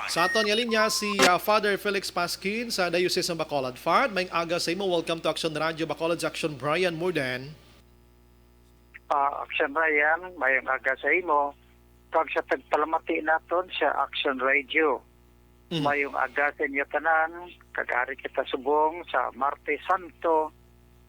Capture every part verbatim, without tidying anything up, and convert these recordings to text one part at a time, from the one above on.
Sa aton nga linya si ah, Father Felix Pasquin sa Diocese ng Bacolod. Fad, maayong aga sa imo. Welcome to Action Radio Bacolod, sa Action Brian Murden. Ah, Action Ryan, maayong aga sa imo. Kag sa tagpalamati naton sa Action Radio. Mhm. Maayong aga sa inyo tanan. Kag ari kita subong sa Martes Santo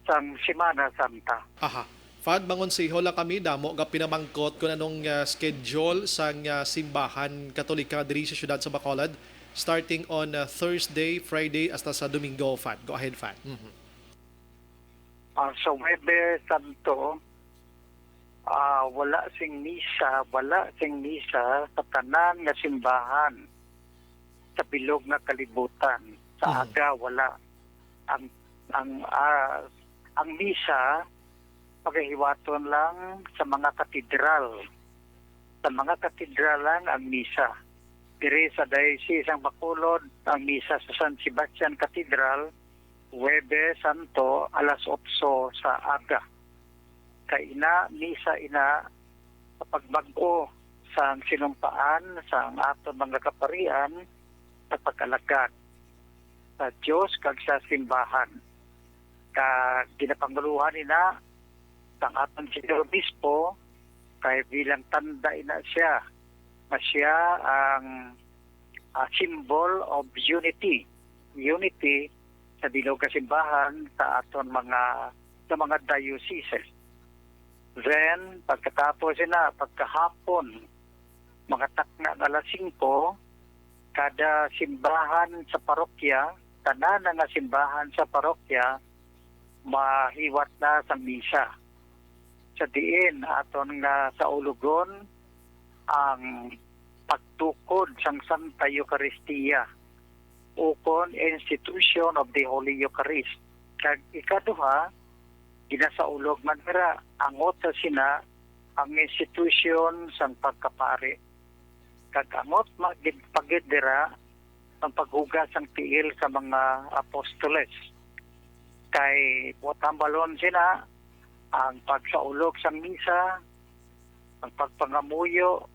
sang Semana Santa. Aha. Fad, mangonseho lang kami, damo nga pinamangkot kung anong ah, schedule sang ah, simbahan Katolika diri sa siyudad sa Bacolod, starting on ah, Thursday, Friday, hasta sa Domingo, Fad. Go ahead, Fad. Mhm. Ah, sa Huwebes Santo, ah, wala sing misa, wala sing misa sa tanan nga simbahan sa bilog nga kalibutan. Sa Mhm. aga, wala. Ang ang ah, ang misa pagahiwaton lang sa mga katedral. Sa mga katedral lang ang misa. Diri sa Diocese sang Bacolod, ang misa sa San Sebastian Cathedral, Huwebes Santo, alas otso sa aga. Kay ina, misa ina sa pagbag-o sang sinumpaan sang aton mga kaparian sa pag-alagad sa Dios kag sa simbahan. Kag ginapanguluhan ina sang aton Señor Obispo, kay bilang tanda ina siya nga siya ang ah, symbol of unity, unity sa bilog nga simbahan sa aton mga sa mga dioceses. Then, pagkatapos na, pagkahapon, mga takna nga alas singko, kada simbahan sa parokya, tanan nga simbahan sa parokya, mahiwat na sang misa. Sa diin aton nga saulogon ang pagtukod sang Santa Eucharistia, ukon Institution of the Holy Eucharist. Kag ikaduha, ginasaulog man dira, angot sa sina ang institution sang pagkapari. Kag angot magid pagid dira ang paghugas sang tiil sa mga apostoles. Kay buot hambalon sina ang pagsaulog sang misa, ang pagpangamuyo,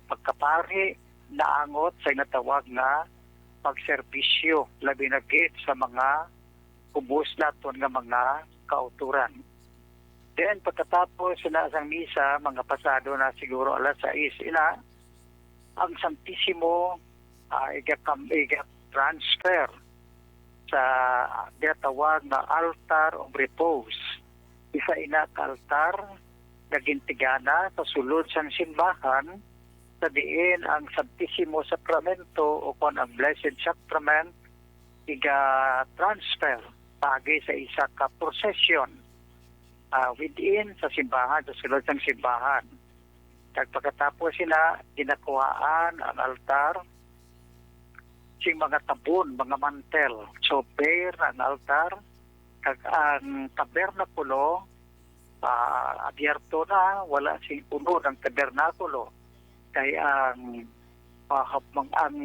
pagkapari, naangot sa ginatawag nga pagserbisyo, labi na gid sa mga ubos naton nga mga kauturan. Then, pagkatapos na sang misa, mga pasado na siguro alas sais ina, ang Santisimo ah, iga-, iga-transfer sa ginatawag nga altar of repose. Isa ina ka altar nga gintigana sa sulod sang simbahan, sa diin ang Santisimo Sacramento o kon ang Blessed Sacrament iga-transfer paagi sa isa ka procession ah, within sa simbahan, sa sulod sang simbahan. Kag pagkatapos sila, ginakuhaan ang altar sing mga tabon, mga mantel. So, bare ang altar, kag ang tabernakulo, ah, abierto na, wala sing unod ang tabernakulo. Kay ang, ah, hap-, ang, ang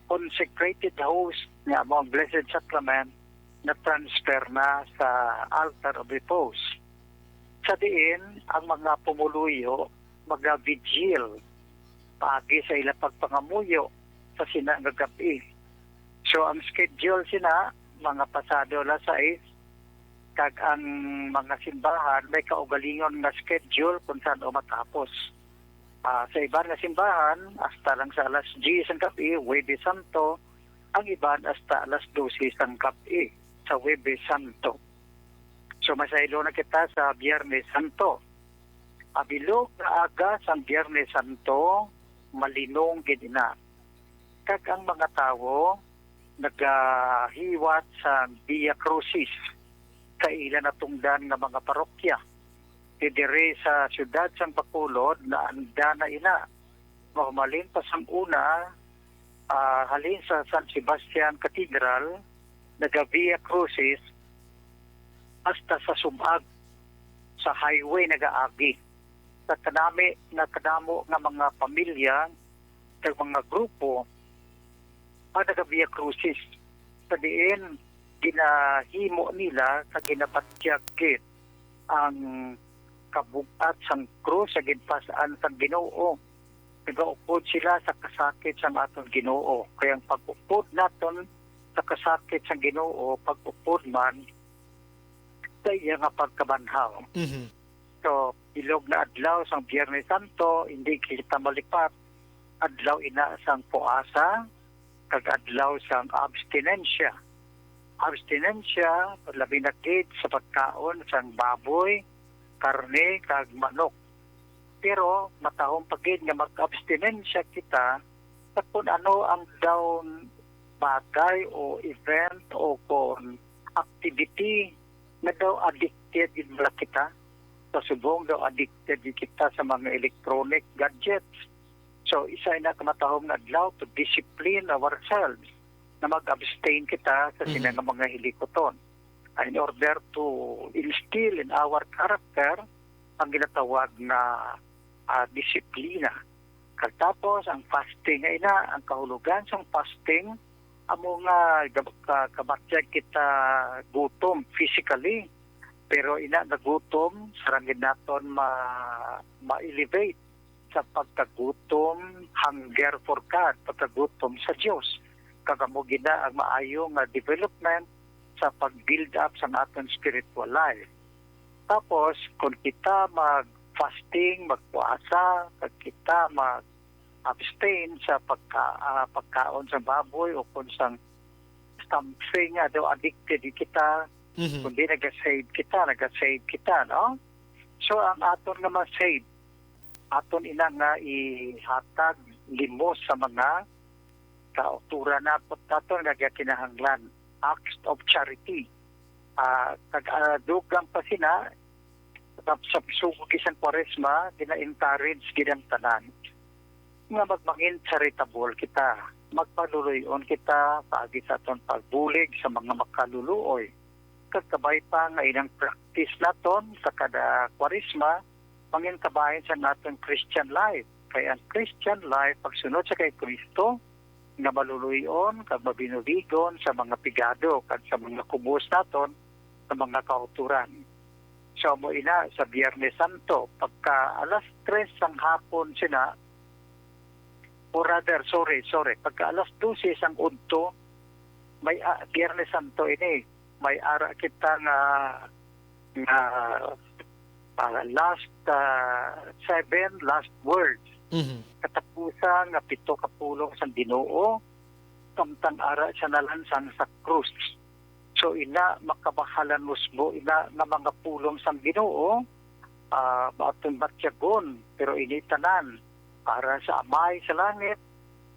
consecrated host nga amo ang Blessed Sacrament na-transfer na sa altar of repose. Sa diin, ang mga pumuluyo maga-vigil paagi sa ila pagpangamuyo sa sina nga gab-i. So, ang schedule sina, mga pasado alas sais, kag ang mga simbahan may kaugalingon nga schedule kung san-o matapos. Ah, sa iban nga simbahan, hasta lang sa alas diyes sang gab-i, Huwebes Santo, ang iban hasta alas dose sang gab-i sa Huwebes Santo. So, masaylo na kita sa Biyernes Santo. Ang bilog nga aga sang Biyernes Santo, malinong gid ina. Kag ang mga tawo nagahiwat sa Via Crucis sa ila natungdan nga mga parokya. Didiri sa siyudad sang Bacolod, naanda na ina. Mahumalin pa sang una, ah, halin sa San Sebastian Cathedral, naga-Via Crucis hasta sa sub-ag sa highway nagaagi. Sa kanami nga kadamo nga mga pamilya kag mga grupo ang naga-Via Crucis, sa diin ginahimo nila kag ginabatyag gid ang kabug-at sang krus sa ginpas-an sang Ginoo. Nagaupod sila sa kasakit sang aton Ginoo. Kaya ang pag-upod naton sa kasakit sang Ginoo, pag-upod man sa iya nga pagkabanhaw. Mhm. So, bilog na adlaw sang Biyernes Santo, hindi kita malipat. Adlaw ina sang puasa, kag adlaw sang abstinensya. Abstinensya, labi na gid sa pagkaon sang baboy, karne, kag manok. Pero matahom pa gid nga mag-abstinensya kita sa kung ano ang daw bagay o event o kung activity nga daw addicted gid bala kita. Sa subong daw addicted gid kita sa mga electronic gadgets. So, isa ina ka matahom nga adlaw to discipline ourselves na mag-abstain kita sa Mhm. sina nga mga hilikuton, in order to instill in our character ang ginatawag nga, ah, disiplina. Kag tapos, ang fasting nga ina, ang kahulugan sang fasting, amo nga gab-, ka-, kabatyag kita gutom physically, pero ina nga gutom, sarang gid naton ma-, ma-elevate sa pagkagutom, hunger for God, pagkagutom sa Dios. Kag amo gid na ang maayo nga development sa pag-build up sa aton spiritual life. Tapos, kung kita mag-fasting, magpuasa, kag kita mag-abstain sa pagka-, ah, pagkaon sa baboy o kung sang something nga daw addicted kita, Mhm. kundi naga-save kita, naga-save kita, no? So, ang aton nga ma-save, aton ina nga ihatag limos sa mga kauturan na naton nga kinahanglan, acts of charity. Ah, kag, ah, dugang pa sina, sa, sa sugo sang Kwaresma, gina-encourage gid ang tanan nga magmangin charitable kita, magpaluloy-on kita paagi sa aton pagbulig sa mga makaluluoy. Kag kabay pa nga inang practice naton sa kada Kwaresma, mangin kabahin sa aton Christian life. Kay ang Christian life, pagsunod sa kay Kristo, nga maluloy-on kag mabinuligon sa mga pigado kag sa mga kubos naton sa mga kauturan. So, amo ina sa Biyernes Santo, pagka alas tres sang hapon sina, or rather, sorry, sorry, pagka alas dose sang udto, may, ah, Biyernes Santo ini, may ara kita nga, nga, ah, last, ah, seven last words. Mhm. Katapusan nga pito ka pulong sang Ginoo, samtang ara siya nalansang sa krus. So, ina, makabahalan usbo ina nga mga pulong sang Ginoo, ah, aton batyagon, pero ini tanan para sa Amay sa langit,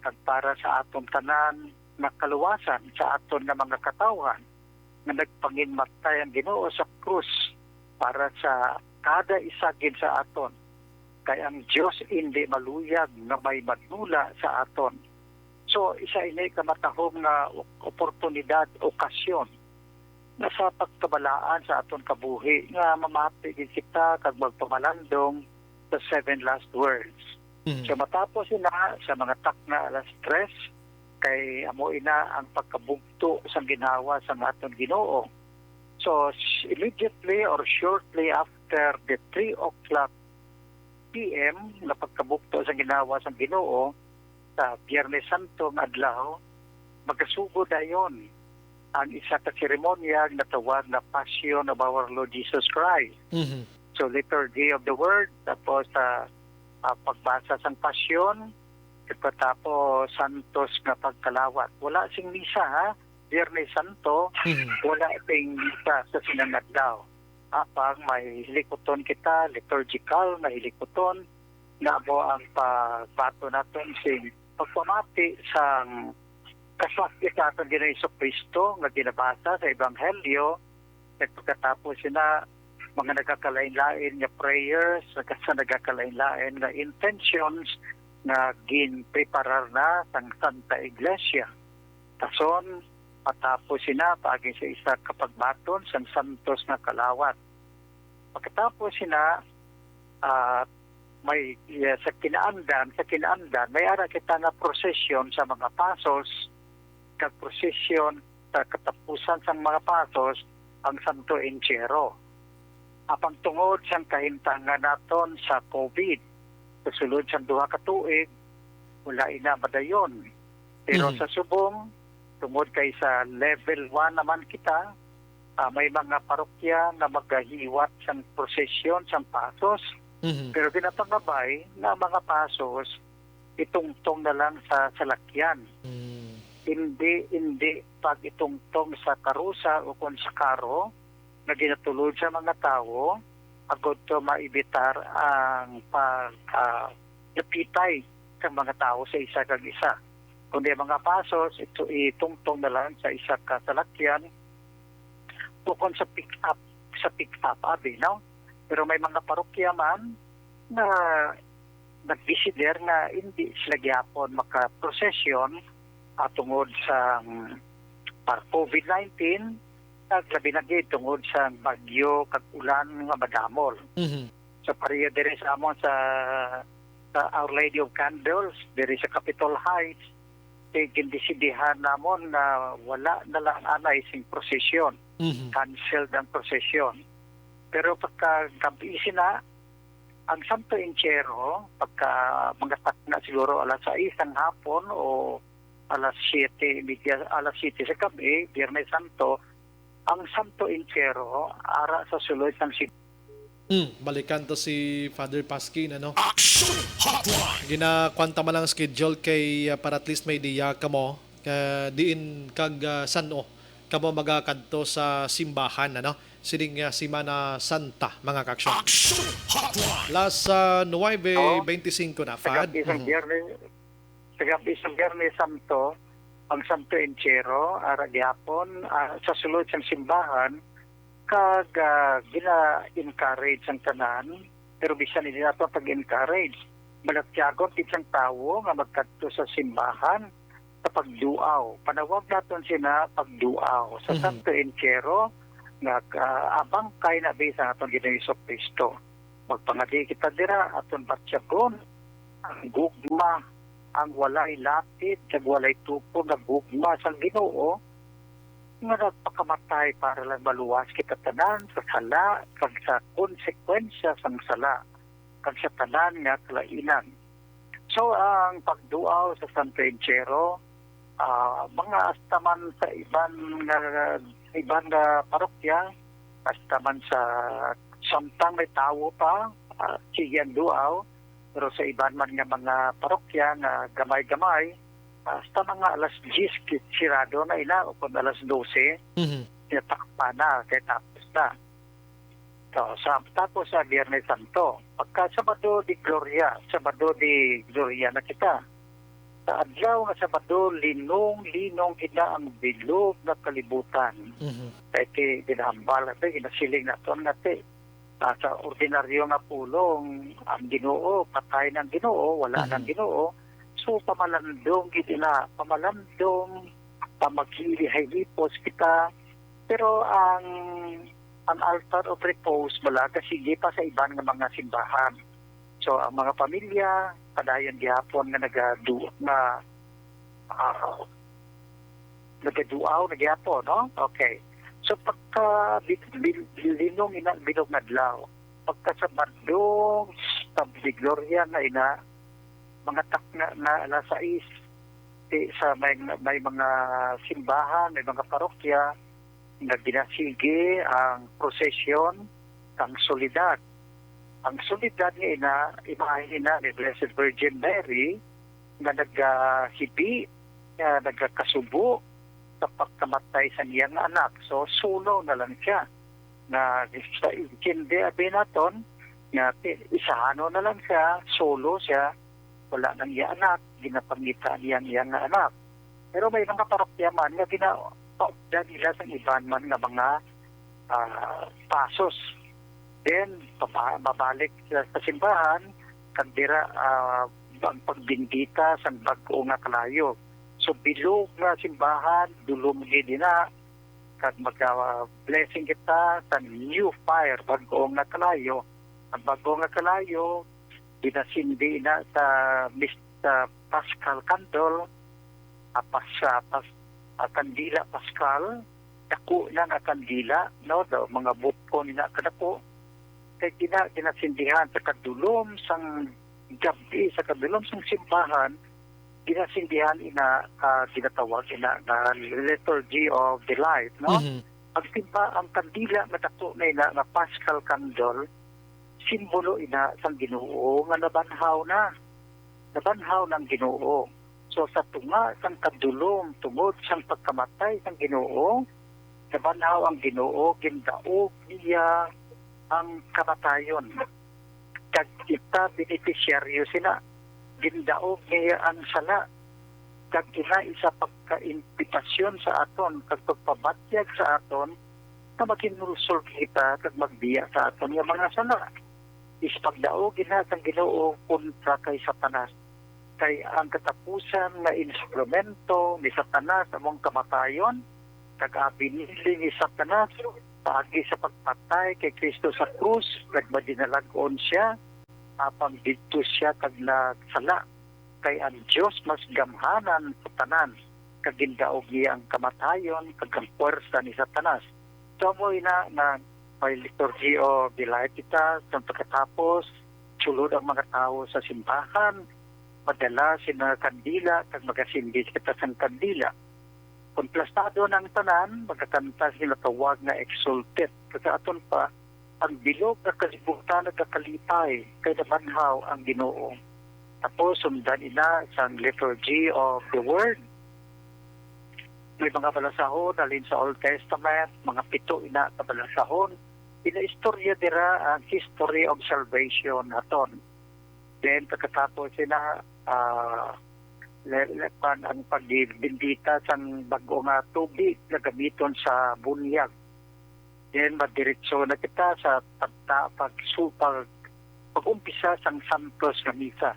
kag para sa aton tanan nga kaluwasan sa aton nga mga katawhan, nga nagpanginmatay ang Ginoo sa krus para sa kada isa gid sa aton. Kay ang Dios indi maluyag nga may madula sa aton. So, isa ini ka matahom nga op-, oportunidad, okasyon, nga sa pagkabalaan sa aton kabuhi, nga mamati gid kita kag magpamalandong sa seven last words. Mhm. So, matapos ina sa mga takna alas tres, kay amo ina ang pagkabugto sang ginhawa sang aton Ginoo. So, s-, immediately or shortly after the three o'clock P M nga pagkabugto sang ginhawa sang Ginoo sa Biyernes Santo nga adlaw, magasugo dayon ang isa ka seremonya nga tawag nga Passion of Our Lord Jesus Christ. Mhm. So, Liturgy of the Word, tapos, ah, ah, pagbasa sang Passion, pagkatapos santos nga pagkalawat. Wala sing misa, ha? Biyernes Santo, Mhm. wala sing misa sa sinang adlaw. Apang may hilikuton kita, liturgical nga hilikuton, nga amo ang pagbaton naton sing pagpamati sang kasakit sa aton Ginoong Jesu-Cristo nga ginabasa sa Ebanghelyo, kag pagkatapos sina mga nagakalain-lain nga prayers, sa nagakalain-lain nga intentions nga ginpreparar na sang Santa Iglesia. Dason, matapos sina paagi sa isa ka pagbaton sang santos nga kalawat. Pagkatapos sina, ah, may, eh, sa kinaandan, sa kinaandan, may ara kita nga prosesyon sa mga pasos, kag prosesyon sa katapusan sang mga pasos, ang Santo Entierro. Apang tungod sang kahimtangan naton sa COVID, sa sulod sang duha ka tuig, wala ina madayon. Pero Mhm. sa subong, tungod kay sa level one naman kita, ah, may mga parokya nga magahiwat sang prosesyon, sang pasos. Mhm. Pero ginapangabay nga ang mga pasos itungtong na lang sa salakyan. Mm. Hindi, hindi pag itungtong sa karusa o kon sa karo nga ginatulod sa mga tawo, agud to maibitar ang pag, ah, napitay sa mga tawo sa isa kag isa. Kundi ang mga pasos, ito, itungtong na lang sa isa ka salakyan o kon sa pick-up, sa pick-up, abi, no? Pero may mga parokya man na nagdesider nga hindi sila gyapon makaprosesyon, ah, tungod sa, mm, par-, covid nineteen, kag labi na gid tungod sa bagyo kag ulan nga madamol. Mhm. So, pareho diri sa amon sa, sa Our Lady of Candles, diri sa Capitol Heights, kay gindesidihan namon na wala na lang anay sing prosesyon. Mhm. Canceled ang prosesyon. Pero pagka gabi sina, ang Santo Entierro, pagka mga takna siguro alas sais ng hapon o alas siyete, media, alas siyete sa gabi, Biyernes Santo, ang Santo Entierro ara sa sulod ng si- Hmm, balikan to si Father Paskin, ano? Action Hotline! Ginakwanta man ang schedule kay, ah, para at least may ideya kamo, ah, diin kag, ah, san-o kamo magakadto sa simbahan, ano? Sining, ah, Semana Santa, mga kaksyon. Action Hotline! Las, ah, nuwebe beintisinko na, Fad. Sa gabi sa Mhm. Biyernes, sa gabi sa Biyernes Santo, ang Santo Entierro, ara gihapon, ah, sa sulod sang simbahan, kag, ah, gina-encourage ang tanan, pero bisan hindi nato pag-encourage, malatyagon gid sang tawo nga magkadto sa simbahan sa pagduaw. Panawag naton sina pagduaw sa Mhm. Santo Entierro nga, ah, abang kay na bisan aton Ginoong Jesu-Cristo. Magpangadi kita dira, aton batyagon ang gugma, ang walay lapid, kag walay tupo nga gugma sang Ginoo, nga nagpakamatay para lang maluwas kita tanan sa sala, kag sa konsekwensya sang sala, kag sa tanan nga kalainan. So, ang pagduaw sa Santo Entierro, ah, mga hasta man sa iban nga, iban nga parokya, hasta man sa samtang may tawo pa, ah, sige ang duaw, pero sa iban man nga mga parokya nga gamay-gamay, hasta mga alas diyes ki-, sirado na ina, o kung alas dose, Mhm. tinatakpan na, kay tapos na. So, sa, tapos sa Biyernes Santo, pagka Sabado de Gloria, Sabado de Gloria na kita. Sa adlaw nga Sabado, linong-linong gid na ang bilog nga kalibutan. Mhm. Kay ti ginahambal, kay ginasiling naton nga ti, ah, sa ordinaryo nga pulong, ang Ginoo, patay na ang Ginoo, wala na ang Mhm. Ginoo. So, pamalandong gid na, pamalandong, pamaghilihipos kita. Pero ang, ang altar of repose bala, kasigi pa sa iban nga mga simbahan. So, ang mga pamilya, padayon gihapon nga nagadu-, nga, ah, nagaduaw na gihapon, no? Okay. So, pagka bi-, bi-, linong ina, bilog nga adlaw, pagka Sabado, sa de Gloria na ina, mga takna na alas sais, ti-, sa may, may mga simbahan, may mga parokya, nga ginasigi ang prosesyon kang Soledad. Ang Soledad nga ina, imahe ina ni Blessed Virgin Mary nga nagahibi, nga nagakasubo sa pagkamatay sa iyang anak. So, solo na lang siya. Nga sa intindi abi naton, nga ti-, isahanon na lang siya, solo siya, wala nang iya anak, ginapangita niya ang iya nga anak. Pero may mga parokya man nga ginapaugdan nila sa iban man nga mga, ah, pasos. Then, papa-, mabalik sa, sa simbahan, kag dira, ah, ang pagbendita sa bag-o nga kalayo. So, bilog nga simbahan, dulom gid na, kag mag-, ah, blessing kita sa new fire, bag-o nga kalayo. Ang bag-o nga kalayo, ginasindi na sa mis-, sa Paschal candle, ah, pas-, ah, pas-, ah, kandila Paschal, dako na nga kandila, no, daw mga butkon na kadako. Kay gina-, ginasindihan sa kadulom sang gab-i, sa kadulom sang simbahan, ginasindihan ina, ah, ginatawag ina nga Liturgy of the Light, no? Mhm. Ang simba, ang kandila nga dato na ina nga Paschal candle, simbolo ina sang Ginoo nga nabanhaw na. Nabanhaw na ang Ginoo. So, sa tunga sang kadulom tungod sang pagkamatay sang Ginoo, nabanhaw ang Ginoo, gindaog niya ang kamatayon. Kag kita benepisyaryo sina, gindaog niya ang sala. Kag ina isa pagkaimbitasyon sa aton kag pagpabatyag sa aton nga maghinulsol kita kag magbiya sa aton nga mga sala. Is pagdaog ina sang Ginoo kontra kay Satanas, kay ang katapusan nga instrumento ni Satanas amo ang kamatayon, kag ang binili ni Satanas paagi sa pagpatay kay Cristo sa krus, nagmadinalag-on sia, apang didto sia kag nagsala, kay ang Dios mas gamhanan sa tanan, kag gindaog niya ang kamatayon kag ang puwersa ni Satanas. So, amo ina nga may liturgy o bilay kita, sa pagkatapos, sulod ang mga tawo sa simbahan, madala sila nga kandila, kag magasindi kita sang kandila. Kon plastado na ang tanan, magakanta sila tawag nga exultet. Kag sa aton pa, ang bilog nga kalibutan nagakalipay, kay nabanhaw ang Ginoo. Tapos, sundan ina sang liturgy of the word. May mga balasahon halin sa Old Testament, mga pito ina ka balasahon. Pinaistorya dira ang history of salvation naton. Then, pagkatapos sina, ah, le-, le-, pan-, ang pagbindita sang bag-o nga tubig nga gamiton sa bunyag. Then, madiretso na kita sa pagta-, pagsu-, pag-, pag-umpisa sang Santos nga Misa.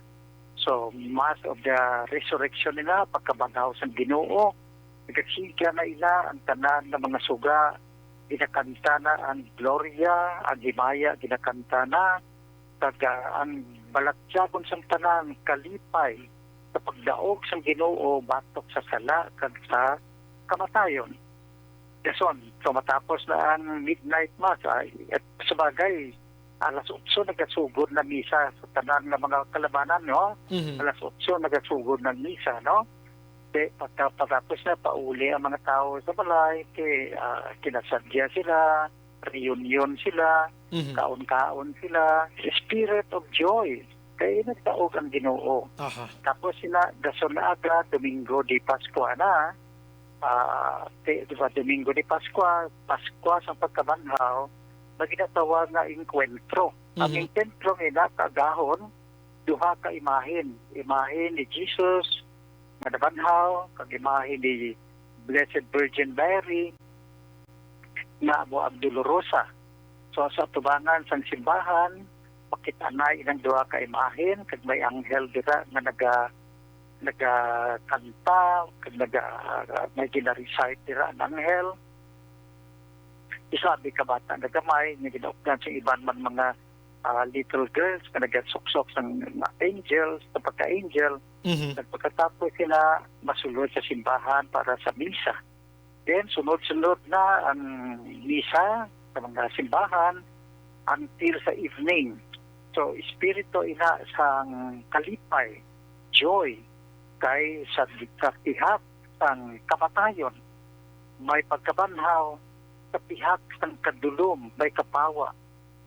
So, Mass of the Resurrection nila, pagkabanhaw sang Ginoo. Nagasiga na ila ang tanan nga mga suga. Ginakanta na ang Gloria, ang Himaya, ginakanta na. Kag, ah, ang balatyagon sang tanan, kalipay sa pagdaog sang Ginoo batok sa sala kag sa kamatayon. Dason, so matapos na ang midnight mass, ay, at sa bagay, alas otso nagasugod na misa sa tanan nga mga kalabanan, no? Mhm. Alas otso nagasugod ng misa, no? Di, pagka-, pagkatapos na, pauli ang mga tao sa balay, kay, ah, kinasadya sila, reunion sila, Mhm. kaon-kaon sila, spirit of joy. Kay nagdaog ang Ginoo. Aha. Tapos sila, dason na aga, Domingo de Pascua na. Ah, ti-, di ba, Domingo de Pascua, Pascua sa pagkabanhaw, na ginatawag nga enkwentro. Ang Mhm. enkwentro nga ina kaagahon, duha ka imahen. Imahen ni Jesus nga nabanhaw, kag imahen ni Blessed Virgin Mary nga amo ang Dolorosa. So, sa atubangan sang simbahan, makit-an na ilang duha ka imahen, kag may anghel dira nga naga-, nagakanta, kag naga-, may gina-recite dira ang anghel. Isabi ka bata nga gamay, nga ginaupdan sa iban man mga, ah, little girls nga nagasuksok sang mga angels, sa pagka-angel. Mhm. Kag pagkatapos sila masulod sa simbahan para sa misa. Then, sunod-sunod na ang misa sa mga simbahan until sa evening. So, espiritu ina sang kalipay, joy, kay sa, sa pihak sang kamatayon, may pagkabanhaw, sa pihak sang kadulom, may kapawa,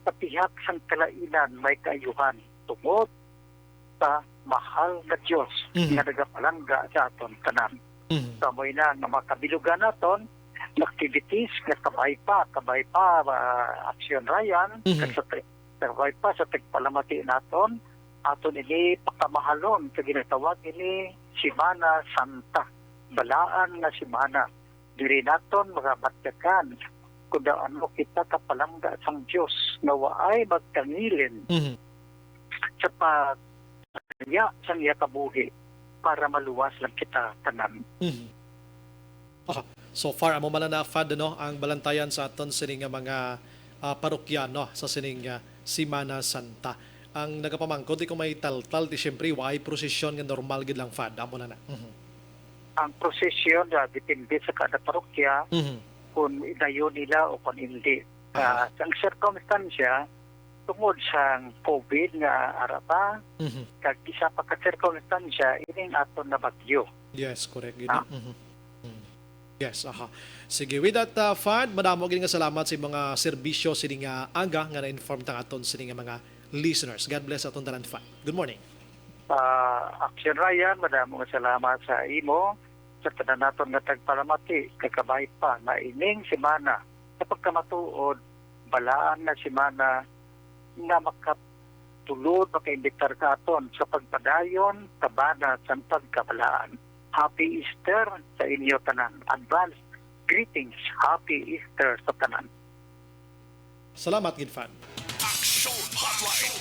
sa pihak sang kalainan, may kaayuhan, tungod sa mahal nga Dios Mhm. nga nagapalangga sa aton tanan. Mhm. Sa amo ina nga mga kabilugan naton, nga activities nga kabay pa, kabay pa, ah, Action Ryan, Mhm. kag sa te-, kabay pa sa tigpalamati naton, aton ini pakamahalon sa ginatawag ini Semana Santa, balaan nga semana. Diri naton mga batyagan kung ano kita kapalangga sang Dios nga waay magkangilin Mhm. sa pagya sang iya kabuhi para maluwas lang kita tanan. Mhm. Ah, so far, amo man na, Fad, no, ang balantayan sa aton sini nga mga, ah, parokya, no, sa sining, ah, Semana Santa. Ang nagapamangkot, di ko may taltal, di siyempre, waay prosesyon nga normal gid lang, Fad. Amo na na. Mhm. Ang prosesyon, ah, depende sa kada parokya Mhm. kung idayon nila o kung hindi. Aha. Ah, ang sirkumstansya, tungod sa COVID nga ara pa, Mhm. kag isa pa ka sirkunstansya, ining aton nga bagyo. Yes, correct. Gid. Ah. Mhm. Mm. Yes, aha. Sige, with that, uh, Fad, madamo gid nga salamat sa mga serbisyo sini nga aga nga na-inform ta aton sini nga mga listeners. God bless aton tanan, Fad. Good morning. Ah, Action Ryan, madamo nga salamat sa imo, sa tanan naton nga tagpalamati, kakabay pa nga ining semana, sa pagkamatuod, balaan na semana nga makatulod, makaimbitar sa aton sa pagpadayon, tabana sang pagkabalaan. Happy Easter sa inyo tanan. Advance greetings. Happy Easter sa tanan. Salamat gid, Fad. Action Hotline.